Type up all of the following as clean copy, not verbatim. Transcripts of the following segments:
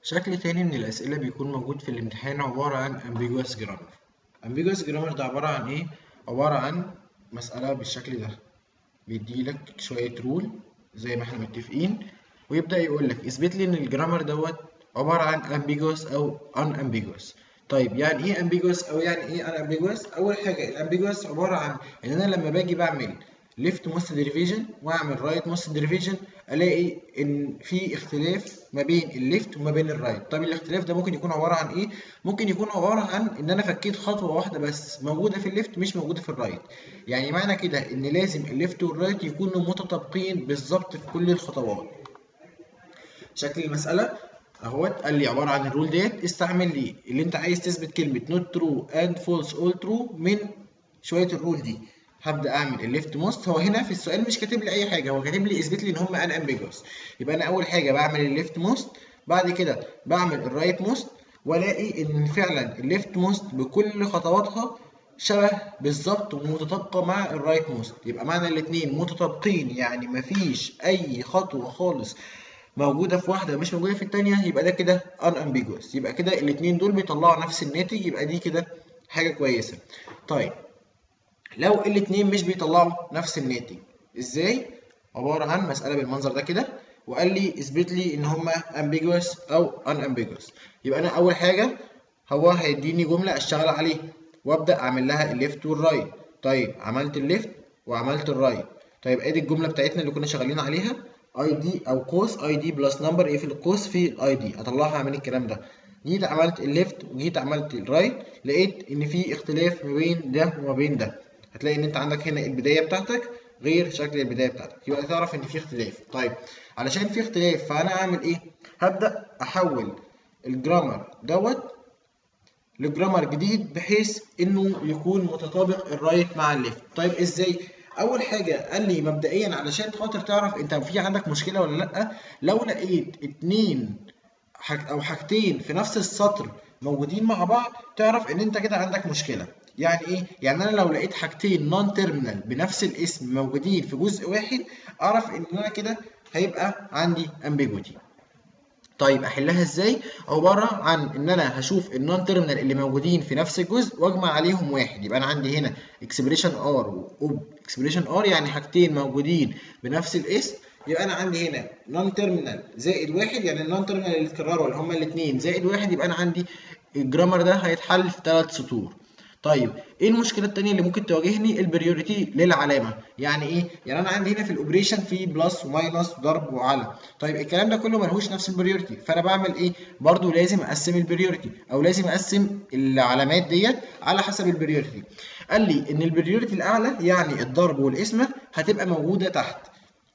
شكل تاني من الأسئلة بيكون موجود في الامتحان عبارة عن ambiguous grammar. ambiguous grammar ده عبارة عن إيه؟ عبارة عن مسألة بالشكل ده، بيديلك شوية rule زي ما احنا متفقين، ويبدأ يقول لك اثبت لي إن ال grammar دوت عبارة عن ambiguous أو unambiguous. طيب يعني إيه ambiguous أو يعني إيه unambiguous؟ أول حاجة ال ambiguous عبارة عن إن أنا لما باجي بعمل left most derivation واعمل right most derivation الاقي ان في اختلاف ما بين ال left وما بين ال right. طب الاختلاف ده ممكن يكون عبارة عن ايه؟ ممكن يكون عبارة عن ان انا فكيت خطوة واحدة بس موجودة في ال left مش موجودة في ال right. يعني معنى كده ان لازم ال left وال right يكونوا متطابقين بالظبط في كل الخطوات. شكل المسالة اهوت، قال لي عبارة عن ال rule ديت، استعمل لي اللي انت عايز تثبت كلمة not true and false all true من شوية ال rule دي. هبدا اعمل ال left most. هو هنا في السؤال مش كاتب لي اي حاجة، هو كاتب لي اثبت لي ان هم unambiguous. يبقى انا اول حاجة بعمل ال left most، بعد كده بعمل ال right most، والاقي ان فعلا ال left most بكل خطواتها شبه بالظبط ومتطابقه مع ال right most. يبقى معنى الاثنين متطابقين، يعني مفيش اي خطوة خالص موجودة في واحدة مش موجودة في الثانية، يبقى ده كده unambiguous. يبقى كده الاثنين دول بيطلعوا نفس الناتج، يبقى دي كده حاجة كويسة. طيب لو الاتنين مش بيطلعوا نفس الناتج ازاي؟ عبارة عن مسألة بالمنظر ده كده، وقال لي اثبت لي ان هما ambiguous او unambiguous. يبقى انا اول حاجة هو هيديني جملة اشتغل عليها وابدأ اعمل لها ال left وال right. طيب عملت ال left وعملت ال right. طيب ادي الجملة بتاعتنا اللي كنا شغالين عليها، ID او قوس ID plus number ايه في القوس في ال ID، اطلعها من الكلام ده. جيت عملت ال left وجيت عملت ال right، لقيت ان في اختلاف ما بين ده وما بين ده. هتلاقي ان انت عندك هنا البداية بتاعتك غير شكل البداية بتاعتك، يبقى تعرف ان في اختلاف. طيب علشان في اختلاف فانا اعمل ايه؟ هبدا احول ال grammar دوت ل grammar جديد بحيث انه يكون متطابق ال right مع ال left. طيب ازاي؟ اول حاجة قال لي مبدئيا علشان خاطر تعرف انت في عندك مشكلة ولا لا، لو لقيت اتنين او حاجتين في نفس السطر موجودين مع بعض تعرف ان انت كده عندك مشكلة. يعني ايه؟ يعني انا لو لقيت حاجتين non terminal بنفس الاسم موجودين في جزء واحد اعرف ان انا كده هيبقى عندي ambiguity. طيب احلها ازاي؟ عبارة عن ان انا هشوف ال non terminal اللي موجودين في نفس الجزء واجمع عليهم واحد. يبقى انا عندي هنا expression R و expression R، يعني حاجتين موجودين بنفس الاسم، يبقى انا عندي هنا non terminal زائد واحد، يعني ال non terminal اللي اتكرروا اللي هما الاثنين زائد واحد، يبقى انا عندي ال grammar ده هيتحل في 3 سطور. طيب ايه المشكلة الثانية اللي ممكن تواجهني؟ ال priority للعلامة. يعني ايه؟ يعني انا عندي هنا في ال operation في plus و minus ضرب وعلى. طيب الكلام ده كله ملهوش نفس ال priority، فانا بعمل ايه؟ برضو لازم اقسم ال priority، او لازم اقسم العلامات ديت على حسب ال priority. قال لي ان ال priority الاعلى يعني الضرب والقسمه هتبقى موجودة تحت،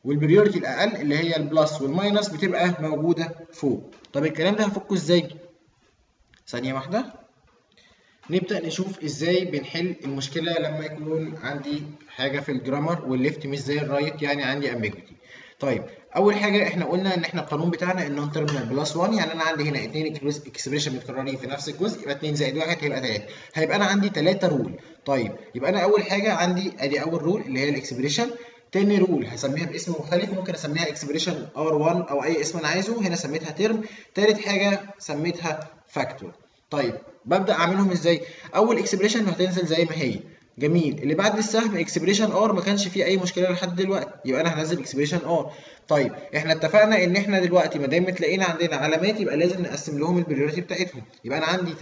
وال priority الاقل اللي هي ال plus وال minus بتبقى موجودة فوق. طب الكلام ده هفكه ازاي؟ ثانية واحدة نبدأ نشوف ازاي بنحل المشكلة لما يكون عندي حاجة في ال grammar وال left مش زي ال right، يعني عندي ambiguity. طيب أول حاجة احنا قلنا إن احنا القانون بتاعنا ال non terminal plus 1، يعني أنا عندي هنا 2 expression متكررين في نفس الجزء، يبقى 2 زائد 1 هيبقى 3، هيبقى أنا عندي 3 rule. طيب يبقى أنا أول حاجة عندي أدي أول rule اللي هي ال expression، تاني rule هسميها باسم مختلف، ممكن أسميها expression R1 أو أي اسم أنا عايزه، هنا سميتها term. تالت حاجة سميتها factor. طيب ببدأ أعملهم إزاي؟ أول expression هتنزل زي ما هي، جميل. اللي بعد السهم expression R ما كانش فيه أي مشكلة لحد دلوقتي، يبقى أنا هنزل expression R. طيب إحنا اتفقنا إن إحنا دلوقتي ما دام تلاقينا عندنا علامات يبقى لازم نقسم لهم ال priority بتاعتهم، يبقى أنا عندي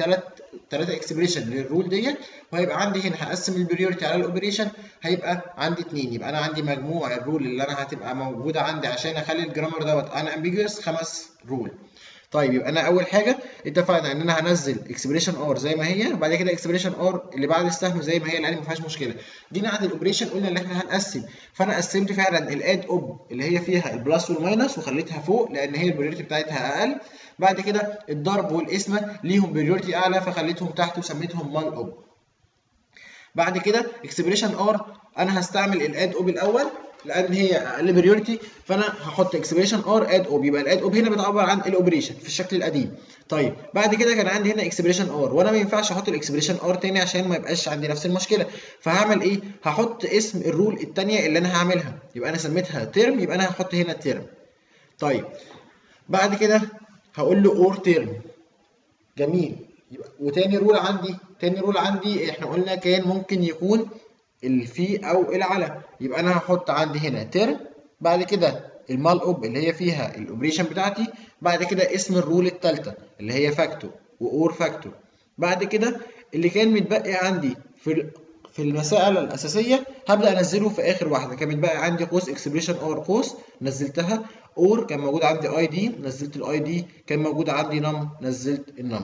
3 expression لل rule ديت، وهيبقى عندي هنا هقسم ال priority على ال operation، هيبقى عندي 2، يبقى أنا عندي مجموع ال rule اللي أنا هتبقى موجودة عندي عشان أخلي ال grammar دوت unambiguous 5 rule. طيب يبقى انا اول حاجة اتفقنا ان انا هنزل expression R زي ما هي، وبعد كده expression R اللي بعد السهم زي ما هي لان ما فيهاش مشكلة. جينا عند ال operation قلنا ان احنا هنقسم، فانا قسمت فعلا ال add op اللي هي فيها ال plus وال minus وخليتها فوق لان هي ال priority بتاعتها اقل. بعد كده الضرب والقسمه ليهم priority اعلى فخليتهم تحت وسميتهم mul op. بعد كده expression R انا هستعمل ال add op الاول لان هي اقل priority، فانا هحط expression R add op، يبقى ال add op هنا بتعبر عن ال operation في الشكل القديم. طيب بعد كده كان عندي هنا expression R، وانا ما ينفعش احط ال expression R تاني عشان ما يبقاش عندي نفس المشكلة، فهعمل ايه؟ هحط اسم ال rule الثانية اللي انا هعملها، يبقى انا سميتها term، يبقى انا هحط هنا term. طيب بعد كده هقول له or term. جميل. يبقى وتاني rule عندي، تاني rule عندي احنا قلنا كان ممكن يكون الفي او العلى، يبقى انا هحط عندي هنا term، بعد كده ال mul op اللي هي فيها ال operation بتاعتي، بعد كده اسم ال rule الثالثة اللي هي factor و or factor. بعد كده اللي كان متبقي عندي في المسائل الاساسية هبدا انزله في اخر واحدة. كان متبقي عندي قوس expression R قوس نزلتها، or كان موجود عندي ID نزلت ال ID، كان موجود عندي num نزلت ال num.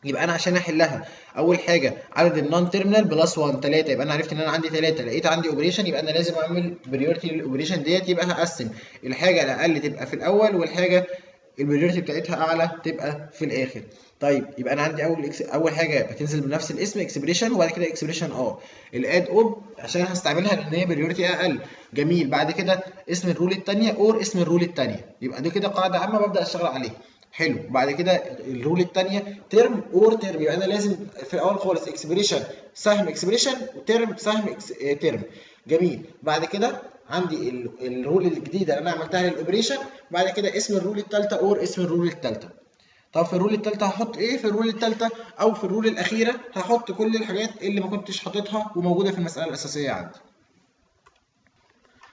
يبقى انا عشان احلها اول حاجة عدد ال non terminal plus 1 3، يبقى انا عرفت ان انا عندي 3، لقيت عندي operation يبقى انا لازم اعمل priority لل operation ديت، يبقى هقسم الحاجة الاقل تبقى في الاول والحاجة ال priority بتاعتها اعلى تبقى في الاخر. طيب يبقى انا عندي اول حاجة بتنزل بنفس الاسم expression، وبعد كده expression R ال add op عشان هستعملها لان هي priority اقل. جميل. بعد كده اسم ال rule الثانية or اسم ال rule الثانية، يبقى دي كده قاعدة عامة ببدا اشتغل عليها. حلو. بعد كده ال rule الثانية term or term، يبقى انا لازم في الاول خالص expression سهم expression و term سهم term. جميل. بعد كده عندي ال rule الجديدة اللي انا عملتها لل operation، بعد كده اسم ال rule الثالثة or اسم ال rule الثالثة. طب في ال rule الثالثة هحط ايه؟ في ال rule الثالثة او في ال rule الاخيرة هحط كل الحاجات اللي ما كنتش حاططها وموجودة في المسالة الاساسية عندي.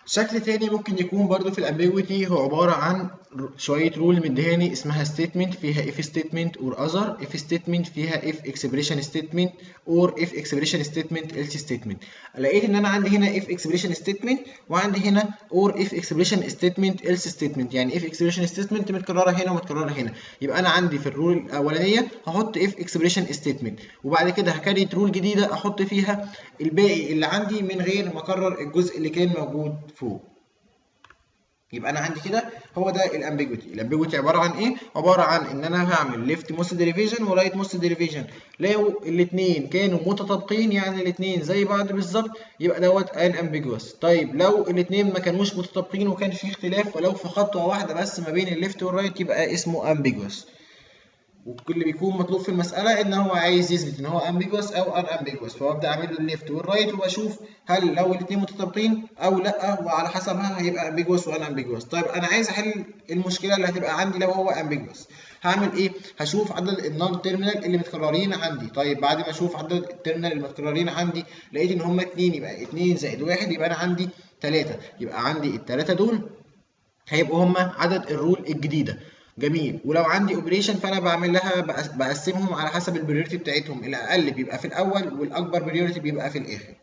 شكل تاني ممكن يكون برضو في ال ambiguity هو عبارة عن شوية rule مديهاني اسمها statement فيها if statement or other، if statement فيها if expression statement or if expression statement else statement. لقيت ان انا عندي هنا if expression statement وعندي هنا or if expression statement else statement، يعني if expression statement متكررة هنا ومتكرره هنا. يبقى انا عندي في ال rule الاولانية هحط if expression statement، وبعد كده ه create rule جديدة احط فيها الباقي اللي عندي من غير ما اكرر الجزء اللي كان موجود فوق. يبقى انا عندي كده هو ده ال ambiguity. ال ambiguity عبارة عن ايه؟ عبارة عن ان انا هعمل left most derivation و right most derivation، لو الاثنين كانوا متطابقين يعني الاثنين زي بعض بالظبط يبقى دوت unambiguous. طيب لو الاثنين ما كانوش متطابقين وكان في اختلاف ولو في خطوة واحدة بس ما بين ال left وال right يبقى اسمه ambiguous. وكل اللي بيكون مطلوب في المسالة ان هو عايز يثبت ان هو ambiguous او unambiguous، فببدا اعمل له ال left وال right وبشوف هل لو الاثنين متطابقين او لا، وعلى حسبها هيبقى ambiguous و unambiguous. طيب انا عايز احل المشكلة اللي هتبقى عندي لو هو ambiguous، هعمل ايه؟ هشوف عدد ال non terminal اللي متكررين عندي. طيب بعد ما اشوف عدد ال terminal اللي متكررين عندي لقيت ان هم 2، يبقى 2 زائد 1 يبقى انا عندي 3، يبقى عندي الثلاثة دول هيبقوا هم عدد ال rule الجديدة. جميل. ولو عندي operation فانا بعمل لها بقسمهم على حسب ال priority بتاعتهم، الاقل بيبقى في الاول والاكبر priority بيبقى في الاخر.